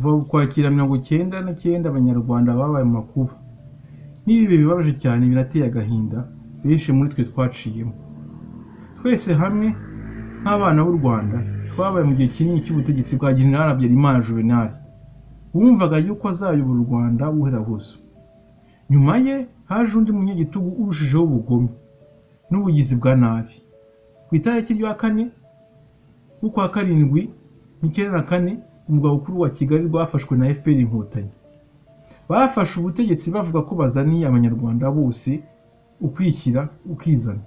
Kuva mu Kwakira 99 Abanyarwanda babaye mu makuba. N'ibi bibabaje cyane, binateye agahinda benshi muri twe twaciyemo. Twese hamwe nk'abana b'u Rwanda twabaye mu gihe kinini cy'ubutegetsi bwa General Habyarimana Juvenal, wumvaga yuko azayobora u Rwanda buherahuzo. Nyuma ye haje undi munyagitugu urushijeho ubugome n'ubugizi bwa nabi. Ku itariki rya 4 z'ukwa 7 1994, umurwa mukuru wa Kigali rwafashwe na FPR Inkotanyi. Bafashe ubutegetsi bavuga ko bazaniye Abanyarwanda bose ukwishyira ukizana.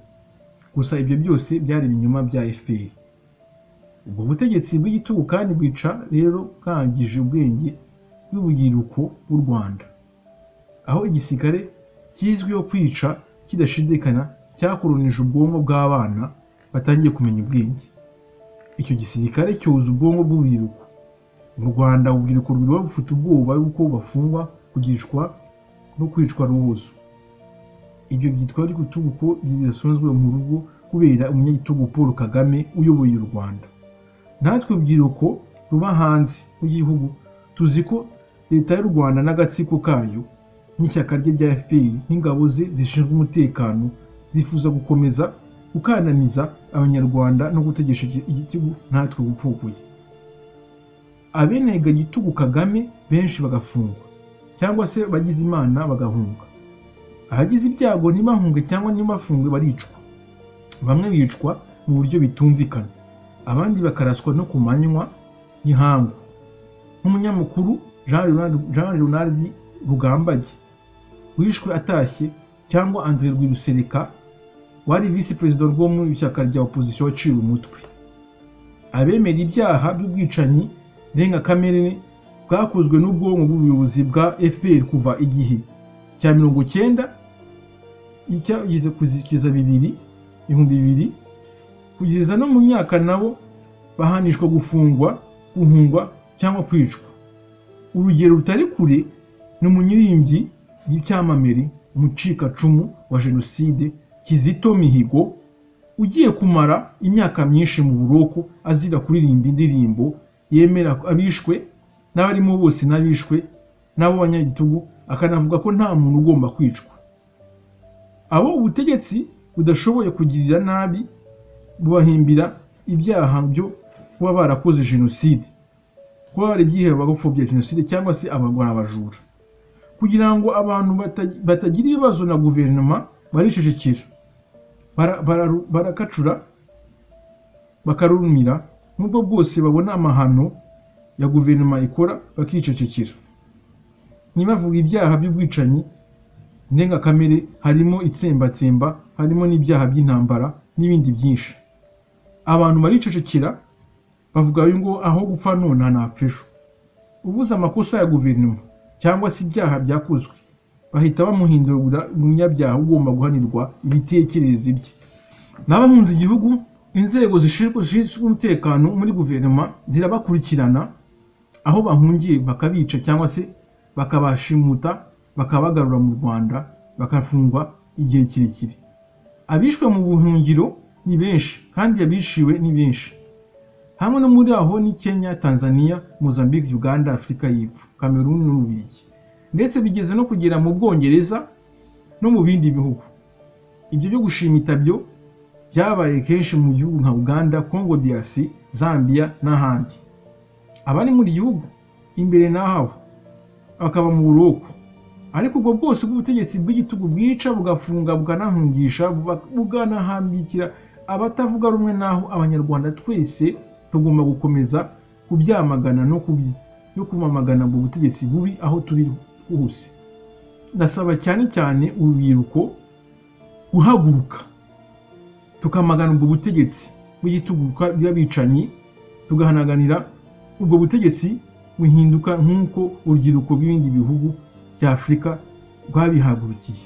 Gusa ibyo byose byari ibinyoma bya FPR. Ubwo butegetsi bw'igitugu kandi bwica rero bwangije ubwenge bw'urubyiruko bw'u Rwanda, aho igisirikare kizwiho kwica kidashidikanya cyakoronije ubwonko bw'abana batangiye kumenya ubwenge. Icyo gisirikare cyoza ubwonko bw'urubyiruko. Mu Rwanda urubyiruko rwirirwa rufite ubwoba bw'uko bafungwa, kugishwa no kwicwa rubozo. Ibyo byitwa igitugu ko bidasanzwe mu rugo kubera umunyagitugu Paul Kagame uyoboye u Rwanda. Natwe urubyiruko ruba hanze y'igihugu tuzi ko leta y'u Rwanda n'agatsiko kayo n'ishyaka rye rya FPR n'ingabo ze zishinzwe umutekano zifuza gukomeza gukandamiza Abanyarwanda no gutegesha igitugu natwe gupfuye. Abenega gitugu Kagame benshi bagafungwa cyangwa se bagize Imana bagahunga. Abagize ibyago ntibahunge cyangwa ntibafungwe baricwa. Bamwe bicwa mu buryo bitumvikana, abandi bakaraswa no ku manywa y'ihangu. Nk'umunyamakuru Jean Leonard Rugambage wishwe atashye, cyangwa André Rwirusereka wari visi perezida wo mu ishyaka rya opposition waciwe umutwe. Abemera ibyaha by'ubwicanyi ndengakamere bwakozwe n'ubwonko bw'ubuyobozi bwa FPR kuva igihe cya 90 icyageze kugeza 2000 kugeza no mu myaka, nabo bahanishwa gufungwa, guhungwa cyangwa kwicwa. Urugero rutari kure ni umunyirimbyi y'icyamamare umucikacumu wa jenoside Kizito Mihigo, ugiye kumara imyaka myinshi mu buroko azira kuririmba indirimbo yemera abishwe n'abarimo bose n'abishwe n'abo banyagitugu, akanavuga ko nta muntu ugomba kwicwa. Abo ubutegetsi budashoboye kugirira nabi bubahimbira ibyaha byo kuba barakoze jenoside, kuba bari ibyihebe bagapfobya jenoside cyangwa se abagora abajura. Kugira ngo abantu batagira ibibazo na guverinoma baricecekera, barakacura, bakarumira, nubwo bwose babona amahano ya guverinoma ikora bakicecekera. Ntibavuga ibyaha by'ubwicanyi ndengakamere, harimo itsembatsemba, harimo n'ibyaha by'intambara n'ibindi byinshi. Abantu baricecekera bavuga ngo aho gupfa none napfa ejo. Uvuze amakosa ya guverinoma cyangwa se ibyaha byakozwe bahita bamuhindura umunyabyaha ugomba guhanirwa ibitekerezo bye. N'abahunze igihugu, inzego zishinzwe umutekano muri guverinoma zirabakurikirana aho bahungiye bakabica cyangwa se bakabashimuta bakabagarura mu Rwanda bakafungwa igihe kirekire. Abishwe mu buhungiro ni benshi kandi abishiwe ni benshi. Hamwe no muri aho ni Kenya, Tanzania, Mozambique, Uganda, Afurika y'Epfo, Cameroon n'Ububiligi. Ndetse bigeze no kugera mu Bwongereza no mu bindi bihugu. Ibyo byo gushimita byo byabaye kenshi mu gihugu nka Uganda, Congo DRC, Zambia n'ahandi. Abari muri gihugu imbere naho bakaba mu buroko. Ariko ubwo bwose bw'ubutegetsi bw'igitugu bwica, bugafunga, bukanahungisha, bukanahambikira abatavuga rumwe naho, Abanyarwanda twese tugomba gukomeza kubyamagana no kumamagana ubwo butegetsi bubi aho turi hose. Ndasaba cyane cyane urubyiruko guhaguruka tukamagana ubwo butegetsi bw'igitugu bw'abicanyi, tugahanaganira ubwo butegetsi buhinduka nk'uko urubyiruko rw'ibindi bihugu bya Afurika rwabihagurukiye.